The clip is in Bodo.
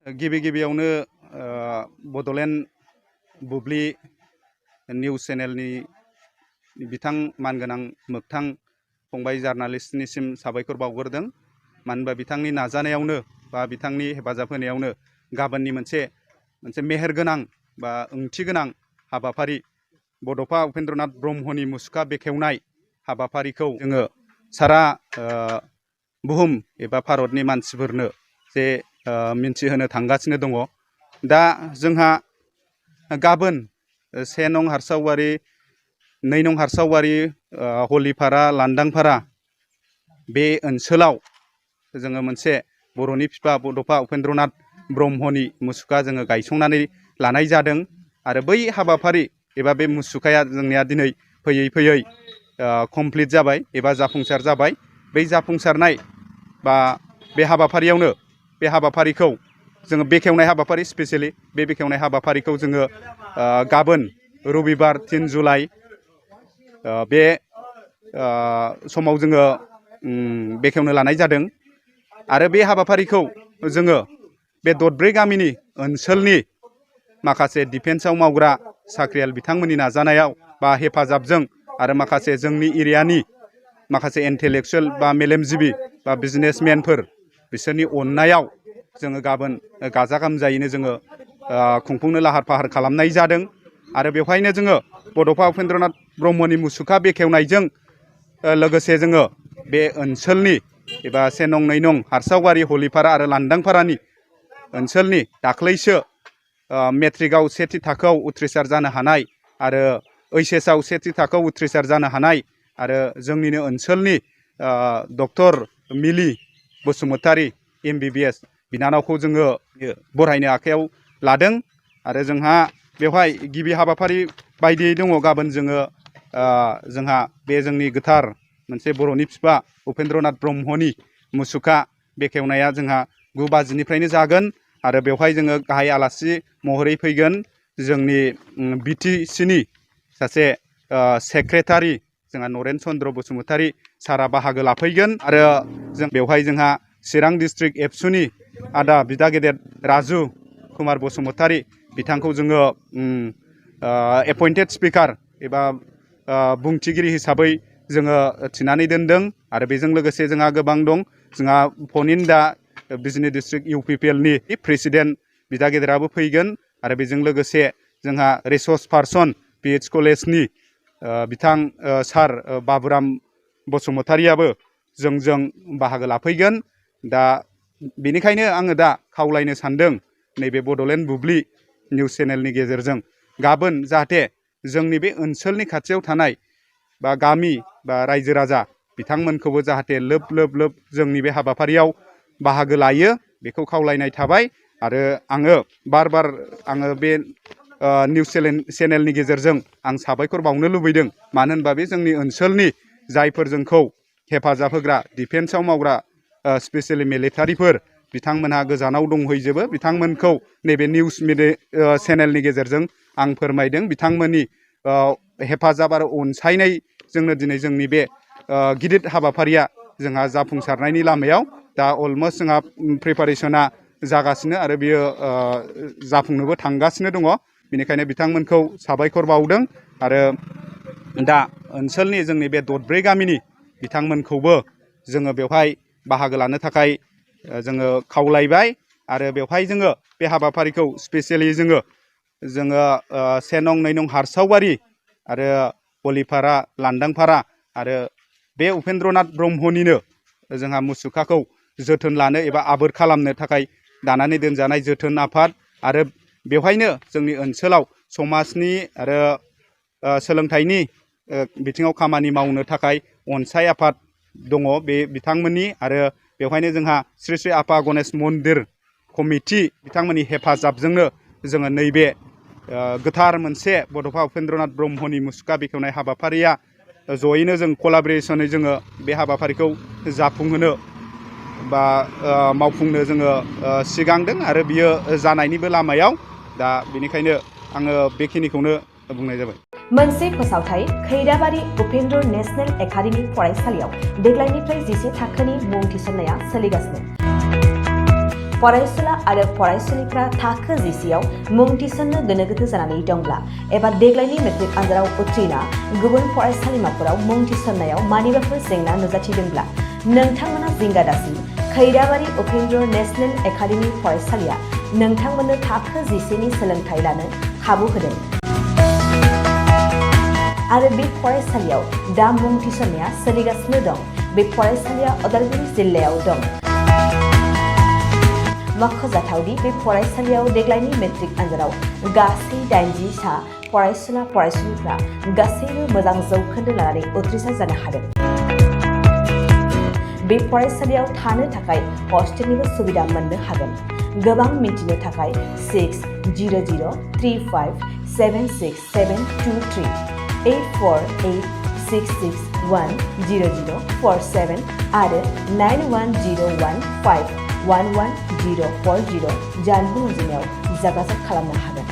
गिबियावनो बड'लेण्ड बुब्लि निउस चेनेलनि बिथां मानगोनां मोगथां फंबाय जार्नालिस्टनिसिम साबायखर बावग्रोदों। मानो होनबा बिथांनि नाजानायावनो बा बिथांनि हेफाजाब होनायावनो गाबोननि मोनसे मेहेरगोनां बा ओंथिगोनां हाबाफारि बड'फा उपेन्द्रनाथ ब्रह्मनि मुसुखा बेखेवनाय हाबाफारिखौ जोङो सारा बुहुम एबा भारतनि मानसिफोरनो जे मिन्थिहोनो थांगासिनो दङ। दा जोंहा गाबोन 1 नं हारसावारि 2 नं हारसावारि हलिपारा लांदांपारा बे ओनसोलाव जोङो मोनसे बर'नि बिफा बड'फा उपेन्द्रनाथ ब्रह्मनि मुसुखा जोङो गायसंनानै लानाय जादों। आरो बै हाबाफारि एबा बे मुसुखाया जोंनिया दिनै फैयै फैयै कमप्लिट जाबाय एबा जाफुंसार जाबाय। बै जाफुंसारनाय बा बे हाबाफारियावनो बे हाबाफारिखौ जोङो बेखेवनाय हाबाफारि स्पेसियेलि बे बेखेवनाय हाबाफारिखौ जोङो गाबोन रबिबार 3 जुलाइ बे समाव जोङो बेखेवनो लानाय जादों। आरो बे हाबाफारिखौ जोङो बे ददब्रै गामिनि ओनसोलनि माखासे डिफेन्सआव मावग्रा साख्रियाल बिथांमोननि नाजानायाव बा हेफाजाबजों आरो माखासे जोंनि एरियानि माखासे इन्टेलेक्सुयेल बा मेलेमजिबि बा बिजनेसमेनफोर बिसोरनि अननायाव जोङो गाबोन गाजा गोमजायैनो जोङो खुंफुंनो लाहार फाहार खालामनाय जादों। आरो बेवहायनो जोङो बड'फा उपेन्द्रनाथ ब्रह्मनि मुसुखा बेखेवनायजों लोगोसे जोङो बे ओनसोलनि एबा 1 नं 2 नं हारसावारि हलिपारा आरो लांदांपारानि ओनसोलनि दाख्लैसो मेट्रिकआव सेथि थाखोआव उथ्रिसार जानो हानाय आरो ओइचएसआव सेथि थाखोआव उथ्रिसार जानो हानाय आरो जोंनिनो ओनसोलनि डक्टर मिलि बसुमतारी MBBS बिनानावखौ जोङो बरायनो आखायाव लादों। आरो जोंहा बेवहाय गिबि हाबाफारि बायदियै दङ गाबोन जोंहा बे जोंनि गोथार मोनसे बर'नि बिफा उपेन्द्रनाथ ब्रह्मनि मुसुखा बेखेवनाया जोंहा 9 बाजिनिफ्रायनो जागोन। आरो बेवहाय जोङो गाहाय आलासि महरै फैगोन जोंनि BTCनि सासे सेक्रेटारि जोंहा नरेन चन्द्र बसुमतारी सारा बाहागो लाफैगोन। आरो जों बेवहाय जोंहा चिरां डिस्ट्रिक्ट एबसुनि आदा बिदा गेदेर राजु कुमार बसुमतारी बिथांखौ जोङो एपइन्टेड स्पिकार एबा बुंथिगिरि हिसाबै जोङो थिनानै दोनदों। आरो बेजों लोगोसे जोंहा गोबां दं। जोंहा फनिन्दा बिजनि डिस्ट्रिक्ट UPPLनि प्रेसिडेन्ट बिदा गेदेराबो फैगोन। आरो बेजों लोगोसे जोंहा रिसर्स पार्सन PH कलेजनि बिथां सार बाबुराम बसुमतारियाबो जोंजों बाहागो लाफैगोन। दा बेनिखायनो आङो दा खावलायनो सानदों नैबे बड'लेण्ड बुब्लि निउस चेनेलनि गेजेरजों गाबोन जाहाथे जोंनि बे ओनसोलनि खाथियाव थानाय बा गामि बा रायजो राजा बिथांमोनखौबो जाहाथे लोब लोब जोंनि बे हाबाफारियाव बाहागो लायो बेखौ खावलायनाय थाबाय। आरो आङो बार आङो बे निउस चेनेलनि गेजेरजों आं साबायखर बावनो लुबैदों। मानो होनबा बे जोंनि ओनसोलनि जायफोर जोंखौ हेफाजाब होग्रा डिफेन्सआव मावग्रा स्पेसियेलि मिलिटारिफोर बिथांमोनहा गोजानाव दंहैजोबो। बिथांमोनखौ नैबे निउस चेनेलनि गेजेरजों आं फोरमायदों। बिथांमोननि हेफाजाब आरो अनसायनायजोंनो दिनै जोंनि बे गिदिर हाबाफारिया जोंहा जाफुंसारनायनि लामायाव दा अलमस्ट जोंहा प्रिपारेसना जागासिनो आरो बियो जाफुंनोबो थांगासिनो दङ। बेनिखायनो बिथांमोनखौ साबायखर बावदों। आरो दा ओनसोलनि जोंनि बे ददब्रै गामिनि बिथांमोनखौबो जोङो बेवहाय बाहागो लानो थाखाय जोङो खावलायबाय। आरो बेवहाय जोङो बे हाबाफारिखौ स्पेसियेलि जोङो 1 नं 2 नं हारसावारि आरो हलिपारा लांदांपारा आरो बे उपेन्द्रनाथ ब्रह्मनिनो जोंहा मुसुखाखौ जोथोन लानो एबा आबोर खालामनो थाखाय दानानै दोनजानाय जोथोन आफाद आरो बेवहायनो जोंनि ओनसोलाव समाजनि आरो सोलोंथाइनि बिथिङाव खामानि मावनो थाखाय अनसाय आफाद दङ बे बिथांमोननि। आरो बेवहायनो जोंहा श्री श्री आफा गणेश मन्दिर कमिटि बिथांमोननि हेफाजाबजोंनो जोङो नैबे गोथार मोनसे बड'फा उपेन्द्रनाथ ब्रह्मनि मुसुखा बेखेवनाय हाबाफारिया जयैनो जों कलाबरेसनै जोङो बे हाबाफारिखौ जाफुंहोनो बा मावफुंनो जोङो सिगांदों आरो बियो जानायनिबो लामायाव। दा बेनिखायनो आङो बेखिनिखौनो बुंनाय जाबाय। मोनसे फोसावथाय खैराबारि उपेन्द्र नेशनेल एकाडेमि फरायसालियाव देग्लायनिफ्राय 10 थाखोनि मुं थिसननाया सोलिगासिनो। फरायसुला आरो फरायसुलिफ्रा थाखो जिसेआव मुं थिसननो गोनो गोथो जानानै दंब्ला एबा देग्लायनि मेट्रिक आनजादाव उथ्रिना गुबुन फरायसालिमाफोराव मुं थिसननायाव मानिबाफोर जेंना नुजाथिदोंब्ला नोंथांमोना जिंगा दासि खैराबारि उपेन्द्र नेशनेल एकाडेमि फरायसालिया नोंथांमोननो थाखो जिसेनि सोलोंथाइ लानो खाबु होदों आरो बे फरायसालियाव दा मुं थिसननाया सोलिगासिनो दं। बे फरायसालिया उदालगुरि जिल्लायाव दं। मख'जाथावदि बे फरायसालियाव देग्लायनि मेट्रिक आनजादाव गासै 80 सा फरायसुला फरायसुलिफ्रा गासैबो मोजां जौखोन्दो लानानै उथ्रिसार जानो हादों। बे फरायसालियाव थानो थाखाय हस्टेलनिबो सुबिदा मोननो हागोन। गोबां मिन्थिनो थाखाय 6003576723 8486610047 आरो 9101511040 जानबुं अनजिमायाव जगाजग खालामनो हागोन।